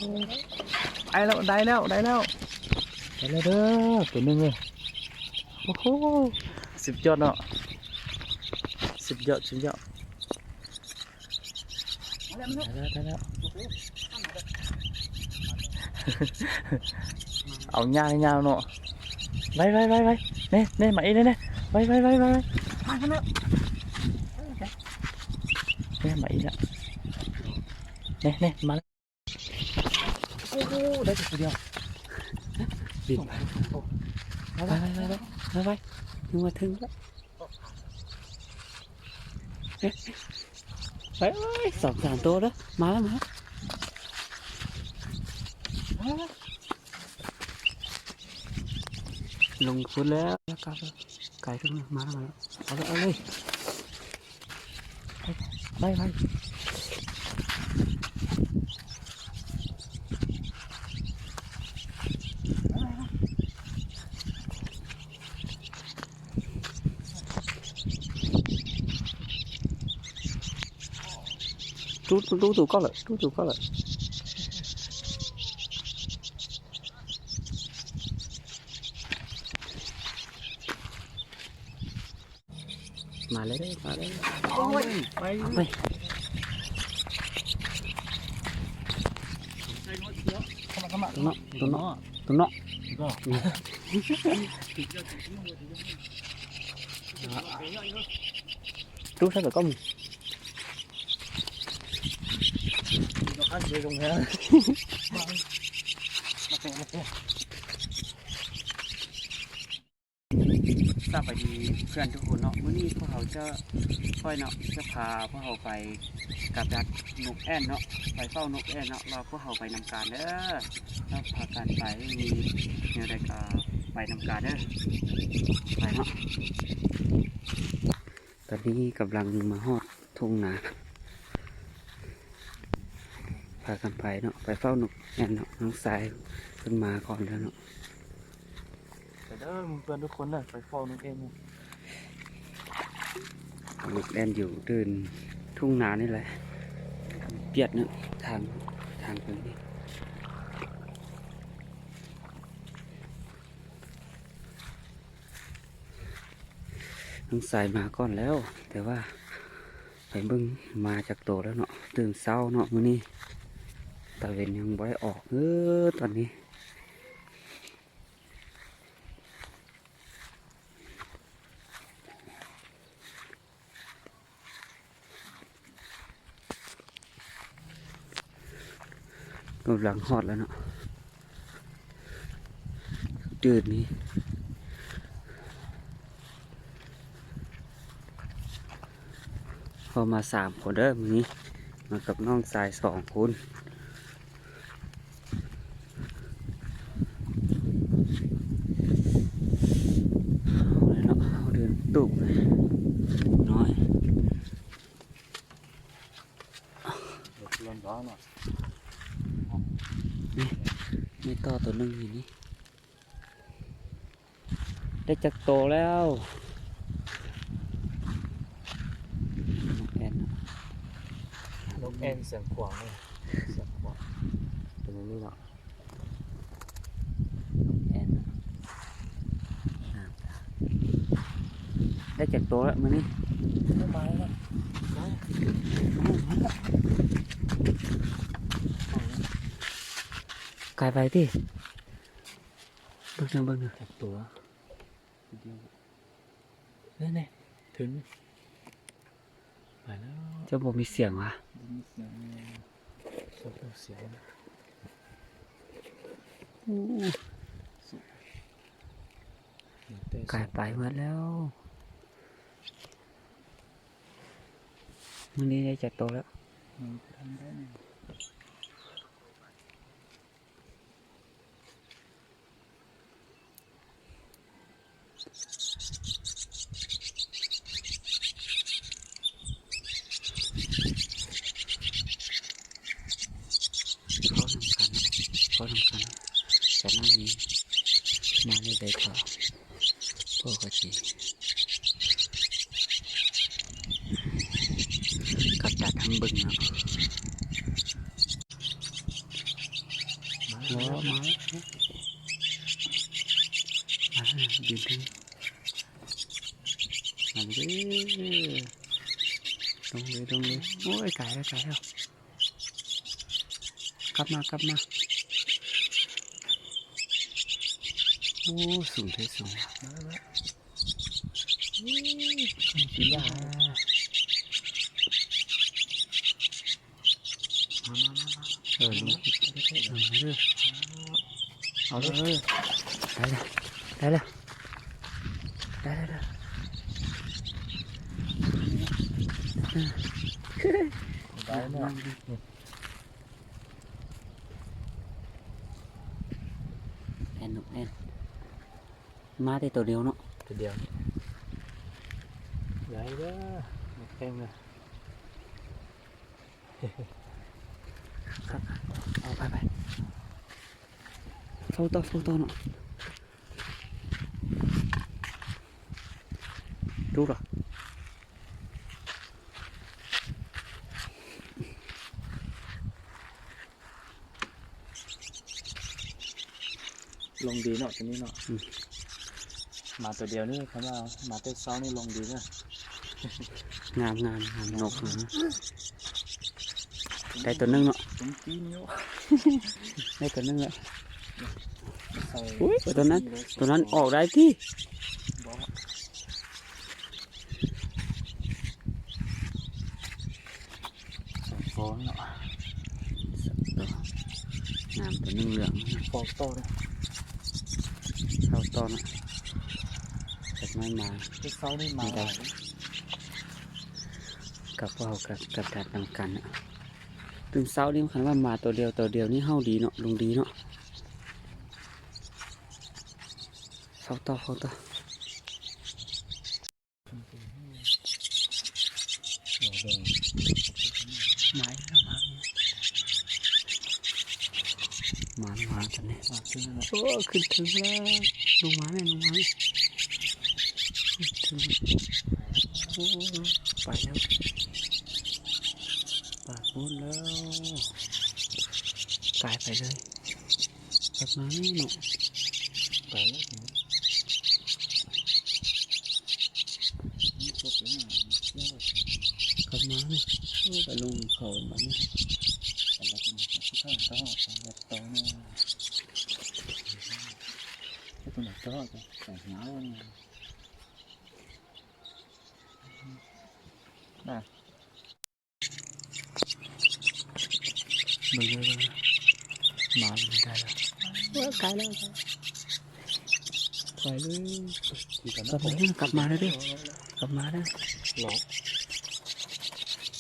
ໄດ້ແລ້ວ ໄດ້ແລ້ວ ໄດ້ແລ້ວ ໄດ້ແລ້ວເດີ ໂຕໜຶ່ງເລີຍ. ໂອ້ໂຫ ສຸດຍອດເນາະ ສຸດຍອດ ສຸດຍອດ. ໄດ້ແລ້ວ ໄດ້ແລ້ວ ເອົາຍາວໆເນາະ. ໄວໆໆໆ ແນ່ໆ ມາອີກແນ່ໆ ໄວໆໆໆ ມາແລ້ວ ແນ່ໆ ມາອີກແລ້ວ ແນ່ໆ ມາແລ້ວ. ໂອ້ໂຫ ໄດ້ແຕ່ຕົວດຽວ ບິນໄປ ໄປໆໆໆ ຍັງບໍ່ເຖິງເດີ ໄປ ສອງສາມໂຕເດີ ມາແລ້ວ ມາແລ້ວ ລົງພຸ້ນແລ້ວ ໄກເຖິງ ມາແລ້ວ ມາແລ້ວ ເອົາເລີຍ ເອົາເລີຍ. ໄປ ໄປ ໄປ ຕູ້ ຕູ້ ຕູ້ ຕູ້ກ່ອນເລີຍ ຕູ້ ຕູ້ກ່ອນເລີຍ. ມາແລ້ວເດີ ມາແລ້ວ ໂອ້ຍ ໄປ ເອົາໄປ ໂຕເນາະ ໂຕເນາະ ໂຕເນາະ ໂຕເນາະ ຕູ້ໃສ່ໄປກ່ອນ. ສະບາຍດີເພື່ອນທຸກຄົນເນາະ ມື້ນີ້ພວກເຮົາຈະ ຂ້ອຍເນາະ ຈະພາພວກເຮົາໄປກຳຈັດນົກແອ່ນເນາະ ໄປເຝົ້ານົກແອ່ນເນາະ ວ່າພວກເຮົາໄປນຳກັນເດີ ເຮົາພາກັນໄປ ມີແນວໃດກໍໄປນຳກັນເດີ ໄປເນາະ. ຕອນນີ້ກຳລັງມາຮອດທົ່ງນາ ພາກັນໄປເນາະ ໄປເຝົ້ານົກແອ່ນເນາະ ນ້ອງຊາຍເພິ່ນມາກ່ອນແລ້ວເນາະ. ໄປເດີ ເພື່ອນທຸກຄົນເດີ ໄປເຝົ້ານົກແອ່ນ ນົກແອ່ນຢູ່ຕື່ນທົ່ງນານີ້ແຫຼະ ປຽກເນາະ ທາງ ທາງໄປນີ້. ນ້ອງຊາຍມາກ່ອນແລ້ວ ແຕ່ວ່າໄປເບິ່ງມາຈັກໂຕແລ້ວເນາະ ຕື່ນເຊົ້າເນາະ ມື້ນີ້ຕາເວັນຍັງບໍ່ໄດ້ອອກເດີ ຕອນນີ້ ກຳລັງຮອດແລ້ວເນາະ ຕື່ນນີ້ ເຮົາມາສາມຄົນເດີມື້ນີ້ ມາກັບນ້ອງຊາຍສອງຄົນ ເຮົາເດີນຕູບນ້ອຍ. ນີ້ ມີຕໍ່ໂຕໜຶ່ງຢູ່ນີ້ ໄດ້ຈັກໂຕແລ້ວ? ນົກແອ່ນ ນົກແອ່ນສຽງຂວາງ ສຽງຂວາງ ເປັນແນວນີ້ເນາະ. ແອນ ໄດ້ຈັກໂຕລະມື້ນີ້? ກາຍໄປຕິ ເບິ່ງເບິ່ງ ຈັກໂຕ ນີ້ໆ ເຖິງ ໄປແລ້ວ ເຈົ້າບໍ່ມີສຽງຫວາ? ບໍ່ມີສຽງເລີຍ ບໍ່ມີສຽງ ໂອ້ ກາຍໄປໝົດແລ້ວ ມື້ນີ້ໄດ້ຈັກໂຕແລ້ວ? ຍັງບໍ່ທັນໄດ້. ເວົ້ານຳກັນ ເວົ້ານຳກັນ ສະນັ້ນນີ້ ມາໃນໃດກໍ ພວກກໍຊິກັບດັດທຳເບິ່ງເນາະ. ໂອ້ ມາແລ້ວ ມາແລ້ວ ບິນຂຶ້ນ ມາເລີຍ ລົງເລີຍ ລົງເລີຍ ໂອ້ຍ ໄກແລ້ວ ໄກແລ້ວ ກັບມາ ກັບມາ ໂອ້ ສູງແທ້ສູງ ມາ ມາ ມາ ມາ ມາ ເອີ ລົງ ເອີ ເດີ ເອົາເດີ ໄດ້ແລ້ວ ໄດ້ແລ້ວ ໄດ້ແລ້ວ ໄດ້ແລ້ວ ໄດ້ແລ້ວ ແອນ ແອນ ມາແຕ່ໂຕດຽວເນາະ ໂຕດຽວນີ້ ໃຫຍ່ເດີ ແຂງເດີ ຄັກ ເອົາ ໄປ ໄປ ເຝົ້າຕໍ່ ເຝົ້າຕໍ່ເນາະ ດູລະ ລົງດີເນາະ ໂຕນີ້ເນາະ ອືມ ມາໂຕດຽວນີ້ ຄັນວ່າມາແຕ່ເຊົ້ານີ້ລົງດີເດີ ງາມ ງາມ ງາມ ນົກ ໄດ້ໂຕໜຶ່ງເນາະ ໄດ້ໂຕໜຶ່ງແລ້ວ ອຸ້ຍ ໂຕນັ້ນ ໂຕນັ້ນອອກໄດ້ຕິ ບໍ່ ສອງໂຕເນາະ ສອງໂຕ ງາມ ໂຕໜຶ່ງເຫຼືອງ ເຝົ້າຕໍ່ເດີ ເຝົ້າຕໍ່ເນາະ ຈັກໜ້ອຍມາ ແຕ່ເຊົ້ານີ້ມາຫຼາຍ ກັບເຮົາກັບ ກັບດັດນຳກັນເນາະ ຕື່ນເຊົ້ານີ້ຄັນວ່າມາໂຕດຽວ ໂຕດຽວນີ້ເຮົາດີເນາະ ລົງດີເນາະ ເຝົ້າຕໍ່ ເຝົ້າຕໍ່. ມາ ມາ ມາ ມາຕອນນີ້ ໂອ້ ຂຶ້ນເທິງແລ້ວ ລົງມາແມ່ ລົງມາແມ່ ຂຶ້ນເທິງ ໂອ້ ໄປແລ້ວ ປາກໂພນແລ້ວ ກາຍໄປເລີຍ. ກັບມານີ້ເນາະ ໄປແລ້ວ ກັບມານີ້ ໂອ້ ໄປລົງເຂົາບາດນີ້ ໄປລັດນີ້ ໄປລັດຕໍ່ ໄປລັດຕໍ່ນີ້ ໄປຕົງໄປຕໍ່ ໄປຫາເອົານີ້ ນະ. ເບິ່ງເດີ ເບິ່ງເດີ ມາແລ້ວ ໄດ້ແລ້ວ ໂອ້ຍ ໄກແລ້ວ ໄກແລ້ວ ຖອຍເລີຍ ກັບມາເດີ ກັບມາເດີ ລັອກ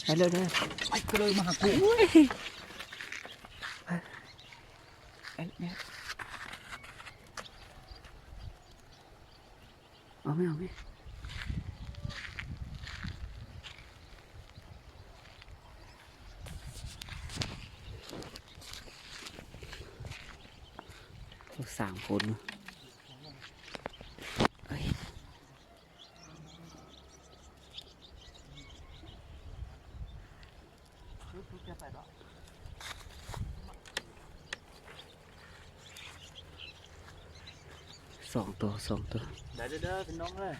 ໄປເລີຍເດີ ໄປເລີຍ ມາຫາກູ ໂອ້ຍ ໄປ ໄປແມ່ ເອົາແມ່ ເອົາແມ່ ໂອ້ ສາມຄົນເນາະ ເອີຍ. ສອງໂຕ ສອງໂຕ ໄດ້ເດີ ພີ່ນ້ອງເອີຍ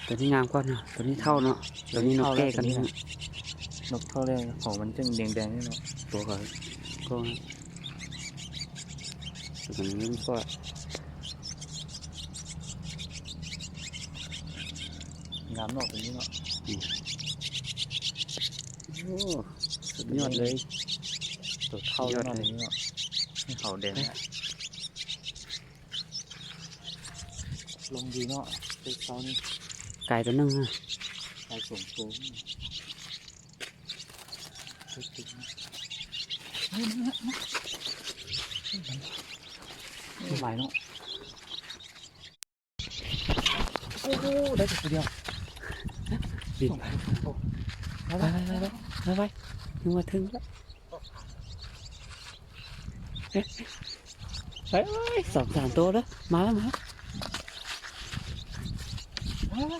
ໂຕນີ້ງາມກວ່າເນາະ ໂຕນີ້ເຖົ້າເນາະ ໂຕນີ້ນົກແກ້ກັນເນາະ ນົກເຖົ້າແລ້ວ ຂອງມັນຈຶ່ງແດງໆນີ້ເນາະ ຕົວກໍ ຕົວກໍງາມກວ່າ. ງາມເນາະ ຕົວນີ້ເນາະ ອືມ ໂອ້ ສຸດຍອດເລີຍ ຕົວເຖົ້າເນາະ ຕົວນີ້ເນາະ ເຂົາແດງເນາະ ລົງດີເນາະ ເຕັກເຊົ້ານີ້ ໄກ່ຕົວໜຶ່ງນະ ໄກ່ສອງໂຕ ຫຼາຍເນາະ. ໂອ້ ໄດ້ແຕ່ຕົວດຽວ ບິນໄປ ໄປ ໄປ ຍັງບໍ່ເຖິງລະ ໄປ ໄປ ສອງສາມໂຕລະ ມາລະ ມາລະ ມາລະ.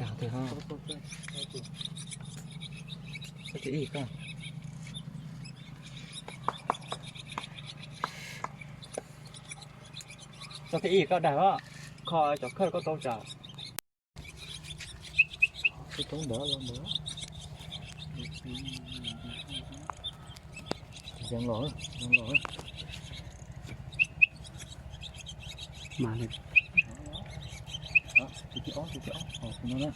ດາວເທື່ອເຮົາ ເອົາເຕີອີກກ່ອນ ເອົາເຕີອີກກໍໄດ້ວ່າ ຂໍເຈົ້າເຄີຍກໍຕົກເຈົ້າ ຄືຕົງເດີ ລອງເດີ ຍັງຫຼໍ ຍັງຫຼໍ ມາເລີຍ ເອົາ ຕິດອອກ ຕິດອອກ ອອກມາແລ້ວ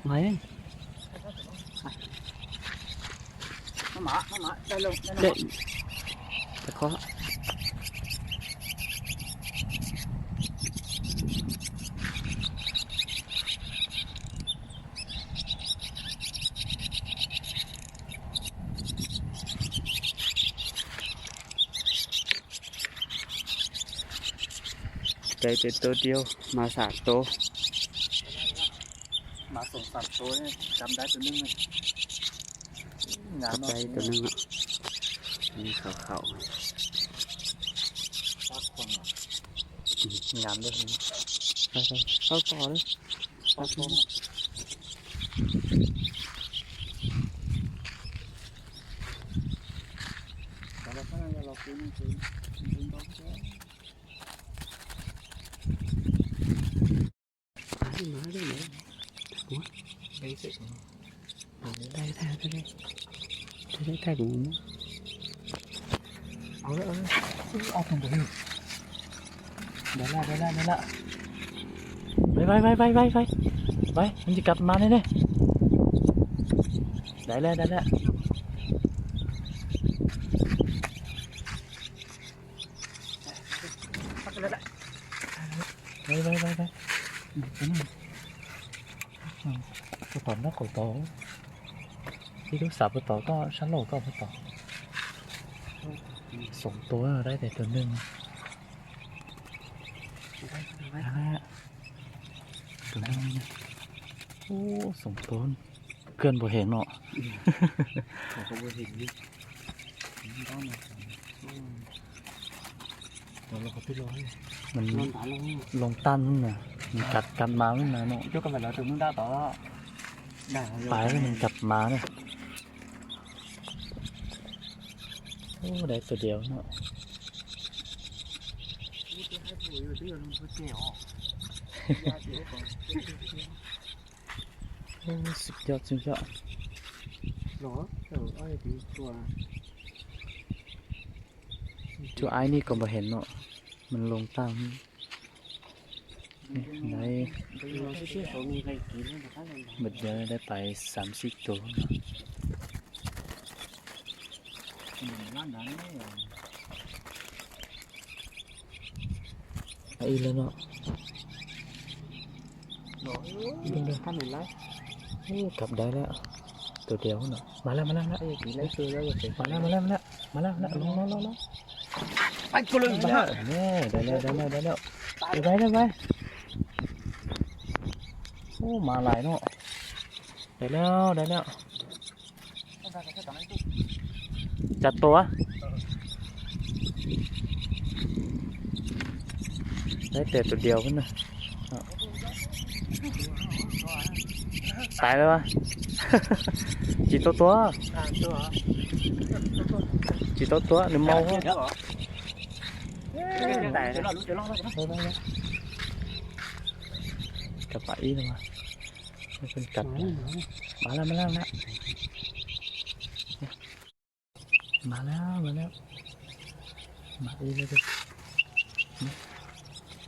ມາເລີຍ ມາ ມາ ມາ ໄດ້ແລ້ວ ໄດ້ແລ້ວ ໄດ້ ຕະຂໍ ໄດ້ແຕ່ໂຕດຽວ ມາສາມໂຕ ມາສອງສາມໂຕນີ້ ຈຳໄດ້ໂຕໜຶ່ງ ງາມເນາະ ໄດ້ໂຕໜຶ່ງເນາະ ນີ້ຂາວໆ ງາມເດ້ ໄປໆ ເຂົ້າຕໍ່ເດີ ເຂົ້າຕໍ່ ມາເລີຍ ມາເລີຍ ມາເລີຍ ໄດ້ ໄດ້ ໄດ້ ໄດ້ ໄດ້ ໄດ້ ເອົາເລີຍ ເອົາເລີຍ ເອົາຕົງໄປເລີຍ ໄດ້ລະ ໄດ້ລະ ໄດ້ລະ ໄວ ໄວ ໄວ ມັນຊິກັດມາແນ່ໆ ໄດ້ແລ້ວ ໄດ້ແລ້ວ. ໄປ ໄປ ໄປ ໄປ ອືມ ອືມ ປະຕອນນະ ປະຕອນ ທີ່ລູກສາວປະຕອນກໍ ສະໂລກໍປະຕອນ ສອງໂຕ ໄດ້ແຕ່ໂຕໜຶ່ງ ໄປ ໄປ ໄປ ໂຕໜຶ່ງ ໂອ້ ສອງໂຕ. ເກືອນບໍ່ແຮງເນາະ ອືມ ເຂົາກໍບໍ່ເຫັນຢູ່ ມັນລົງຕັນນະ ມັນກັດກັນມານັ້ນນະເນາະ ປາຍມັນກັດມານະ ໂອ້ ໄດ້ໂຕດຽວເນາະ. ໂອ້ ສຸດຍອດ ສຸດຍອດ ຫຼໍ ເຈົ້າອ້າຍດີກວ່າ ຈຸອ້າຍນີ້ກໍບໍ່ເຫັນເນາະ ມັນລົງຕ່າງ ນີ້ ໄດ້ ເບິດດຽວໄດ້ໄປສາມສີ່ໂຕເນາະ. ອີກແລ້ວເນາະ ເບິ່ງເດີ ໂອ້ ກັບໄດ້ແລ້ວ ໂຕດຽວເນາະ ມາແລ້ວ ມາແລ້ວ ມາແລ້ວ ມາແລ້ວ ມາແລ້ວ ມາແລ້ວ ລົງ ລົງ ລົງ ລົງ ໄປ ໂກເລີຍ ໄດ້ແລ້ວ ໄດ້ແລ້ວ ໄດ້ແລ້ວ ໄດ້ແລ້ວ ໄດ້ແລ້ວ ໂອ້ ມາຫຼາຍເນາະ ໄດ້ແລ້ວ ໄດ້ແລ້ວ. ຈັກຕົວ ໄດ້ແຕ່ຕົວດຽວພຸ້ນນະ ຕາຍແລ້ວວະ ຈີຕົວຕົວ ຈີຕົວຕົວ ຫຼືເມົາ ຕາຍແລ້ວ ກັບປາອີກແລ້ວວະ. ມັນເປັນກັດ ມາແລ້ວ ມາແລ້ວ ມາແລ້ວ ມາແລ້ວ ມາແລ້ວ ມາອີກແລ້ວເດີ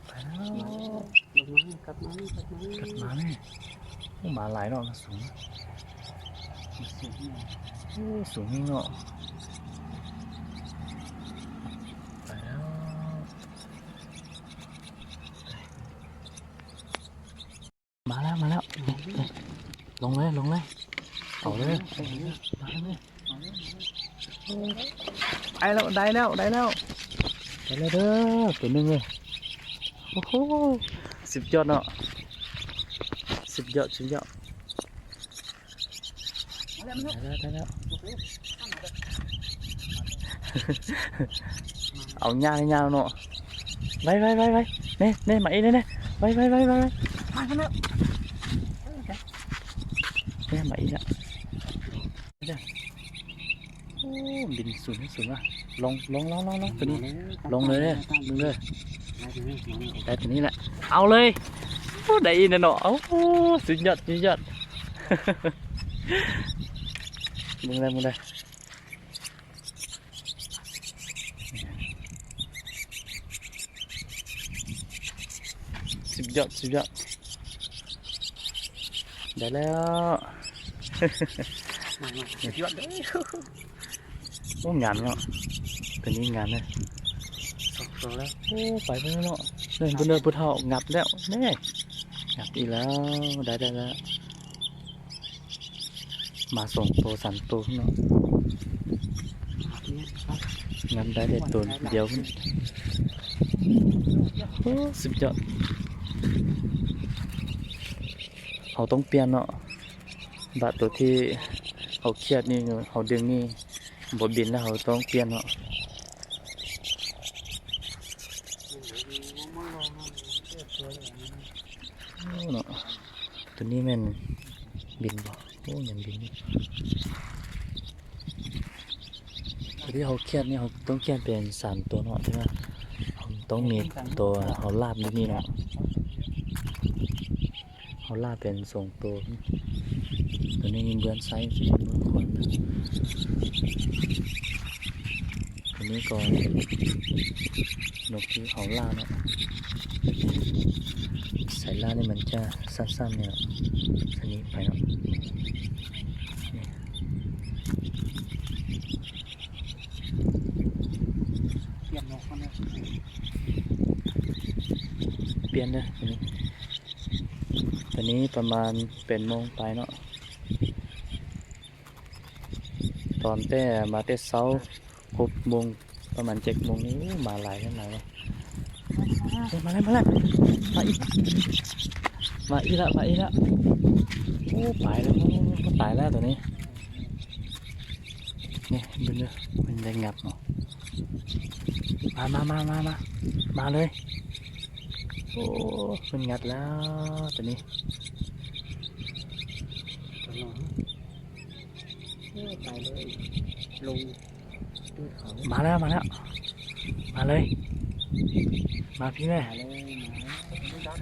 ໄປແລ້ວ ລົງມາ ກັດມາ ກັດມາ ກັດມາແນ່ ໂອ້ ມາຫຼາຍເນາະ ມັນສູງ ໂອ້ ສູງເນາະ ໄປແລ້ວ. ມາແລ້ວ ມາແລ້ວ ນີ້ ນີ້ ລົງເລີຍ ລົງເລີຍ ເອົາເລີຍ ມາເລີຍ ໄດ້ແລ້ວ ໄດ້ແລ້ວ ໄດ້ແລ້ວ ໄດ້ແລ້ວເດີ ຕົວໜຶ່ງເລີຍ ໂອ້ໂຫ ສຸດຍອດເນາະ ສຸດຍອດ ສຸດຍອດ ໄດ້ແລ້ວ ໄດ້ແລ້ວ ເອົາຍາວໆເນາະ ໄວໆໆ ແນ່ໆ ມາອີກແນ່ໆ ໄວໆໆໆ ມາແລ້ວ ແນ່ ມາອີກແລ້ວ. ໂອ້ ບິນສູງສູງວ່າ ລົງ ລົງ ລົງ ລົງ ລົງ ໂຕນີ້ ລົງເລີຍເດີ ລົງເລີຍ ໄດ້ໂຕນີ້ແຫຼະ ເອົາເລີຍ. ໂອ້ ໄດ້ອີກແລ້ວເນາະ ເອົາ ສຸດຍອດ ສຸດຍອດ ເບິ່ງເລີຍ ເບິ່ງເລີຍ. ສຸດຍອດ ສຸດຍອດ ໄດ້ແລ້ວ ມາໆ ສຸດຍອດເດີ. ໂອ້ ງາມເນາະ ໂຕນີ້ງາມເນາະ ສອງໂຕແລ້ວ. ໂອ້ ໄປເບິ່ງເນາະ ເບິ່ງເດີ ຜູ້ເຖົ້າງັບແລ້ວ ແນ່ ງັບອີກແລ້ວ ໄດ້ ໄດ້ແລ້ວ. ມາສອງໂຕສາມໂຕເນາະ ງັບໄດ້ແຕ່ໂຕດຽວ. ໂອ້ ສຸດຍອດ ເຮົາຕ້ອງປ່ຽນເນາະ ບາດໂຕທີ່ເຮົາຄຽດນີ້ ເຮົາດຶງນີ້ບໍ່ບິນແລ້ວ ເຮົາຕ້ອງປ່ຽນເນາະ. ໂອ້ ເນາະ ໂຕນີ້ແມ່ນບິນບໍ່? ໂອ້ ຍັງບິນຢູ່. ໂຕທີ່ເຮົາຄຽດນີ້ ເຮົາຕ້ອງຄຽດເປັນສາມໂຕເນາະ ທີ່ວ່າເຮົາຕ້ອງມີໂຕເຮົາລາບຢູ່ນີ້ເນາະ ເຮົາລາບເປັນສອງໂຕ ໂຕນີ້ເບື້ອງຊ້າຍ ເບື້ອງຂວາ. ອັນນີ້ກໍນົກທີ່ເຮົາລ່າເນາະ ສາຍລ່ານີ້ມັນຈະສັ້ນໆ ນີ້ເນາະ ອັນນີ້ໄປເນາະ ນີ້ ປ່ຽນນົກກ່ອນເດີ ປ່ຽນເດີ ອັນນີ້ ຕອນນີ້ປະມານແປດໂມງປາຍເນາະ. ຕອນແຕ່ມາແຕ່ເຊົ້າ ຫົກໂມງ ປະມານເຈັດໂມງນີ້ ໂອ້ ມາຫຼາຍແລ້ວ ຫຼາຍແລ້ວ. ເອີ ມາແລ້ວ ມາແລ້ວ ມາອີກ ມາອີກລະ ມາອີກລະ. ໂອ້ ຕາຍແລ້ວ ຕາຍແລ້ວໂຕນີ້. ນີ້ເບິ່ງເດີ ມັນໄດ້ງັບເນາະ. ມາ ມາ ມາ ມາ ມາ ມາເລີຍ. ໂອ້ ເພິ່ນງັດແລ້ວໂຕນີ້. ໂອ້ ຕາຍເລີຍ ລົງຕື່ນເຂົາ. ມາແລ້ວ ມາແລ້ວ ມາເລີຍ ມາພີ້ແມ່. ມາແລ້ວ ມາແລ້ວ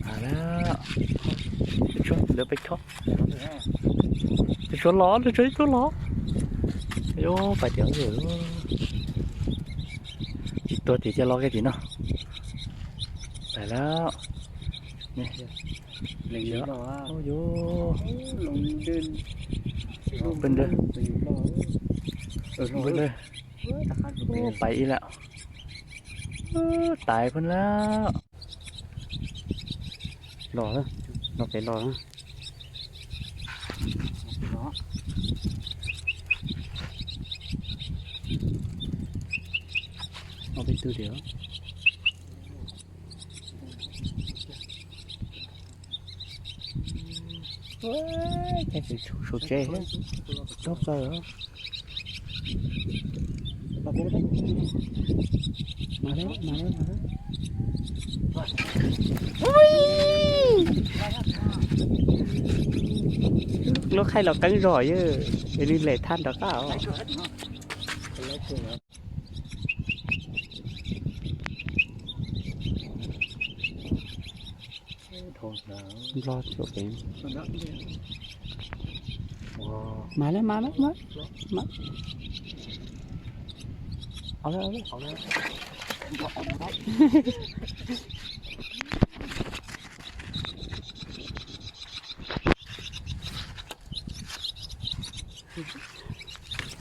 ມາແລ້ວ. ຈະຊວນເດີໄປເທາະ ຈະຊວນຫຼໍ ຈະຊວນຫຼໍ. ໂອ້ ໄປດຽວເດີ ຕິດຕົວຕິດຈະລອກແກຕິເນາະ. ໄປແລ້ວ ນີ້ ເລັງເດີ ໂອ້ໂຫ ລົງເດີນ ເບິ່ງເດີ ເອີ ເບິ່ງເດີ. ໂອ້ ໄປອີກແລ້ວ ເອີ ຕາຍເພິ່ນແລ້ວ. ຫຼໍເດີ ເອົາໄປຫຼໍ ເອົາໄປຕູ້ດຽວ. ໂອ້ຍ ແກຊິຊຸກເຈ້ຕົກເລີຍ. ມາແລ້ວ ມາແລ້ວ ມາແລ້ວ. ໂອ້ຍ ລົກໄຂ່ລາວກັງຫຼໍເອີ ເອີ ນີ້ແຫຼະທ່ານດອກເອົາ. ໂທດນະ ລອດໂຈເປັນ. ມາແລ້ວ ມາແລ້ວ ມາ ມາ ເອົາແລ້ວ ເອົາແລ້ວ ເອົາແລ້ວ.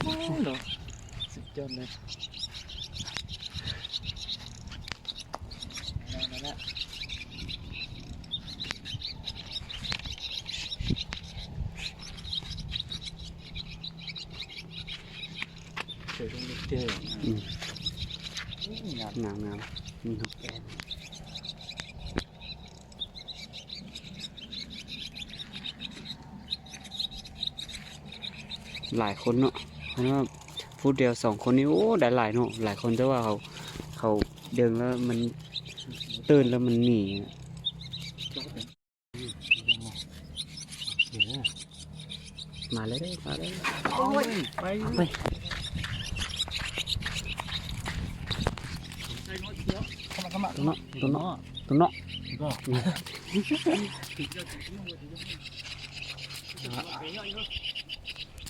ໂອ້ໂຫ ສຸດຍອດເລີຍ. ສວຍລົງເລິກເຕີ. ອືມ ງາມ ງາມ ງາມ ມີນົກແກ້ນ. ຫຼາຍຄົນເນາະ ຄັນວ່າຜູ້ດຽວສອງຄົນນີ້ ໂອ້ ໄດ້ຫຼາຍເນາະ ຫຼາຍຄົນ. ແຕ່ວ່າເຂົາ ເຂົາ ດຶງແລ້ວມັນຕື່ນແລ້ວມັນໜີ. ມາເລີຍເດີ ມາເລີຍ. ໂອ້ຍ ໄປ ໄປ. ໂຕເນາະ ໂຕເນາະ ໂຕເນາະ.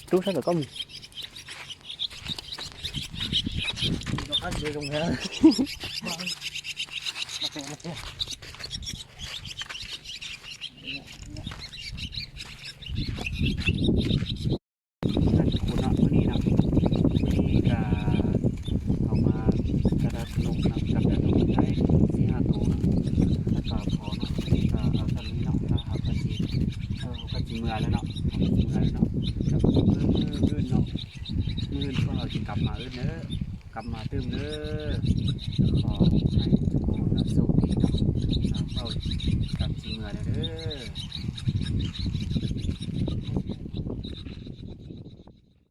ຕູ້ໃສ່ໄປກ່ອນ. ທຸກຄົນເນາະ ມື້ນີ້ເນາະ ມື້ນີ້ກະເຮົາມາກະດັດນົກນຳກັບດັດນົກໄດ້ສີ່ຫ້າໂຕເນາະ ກະພໍເນາະ. ກະເອົາສ່ຳນີ້ເນາະ ຖ້າຫາກວ່າຊິ ເຮົາກະຊິເມືອແລ້ວເນາະ ເຮົາກະຊິເມືອແລ້ວເນາະ. ກະມື້ອື່ນເນາະ ມື້ອື່ນພວກເຮົາຊິກັບມາອີກເດີ ກັບມາຕື່ມເດີ. ຂໍໃຫ້ທຸກຄົນໂຊກດີເນາະ ເຮົາກະຊິເມືອແລ້ວເດີ.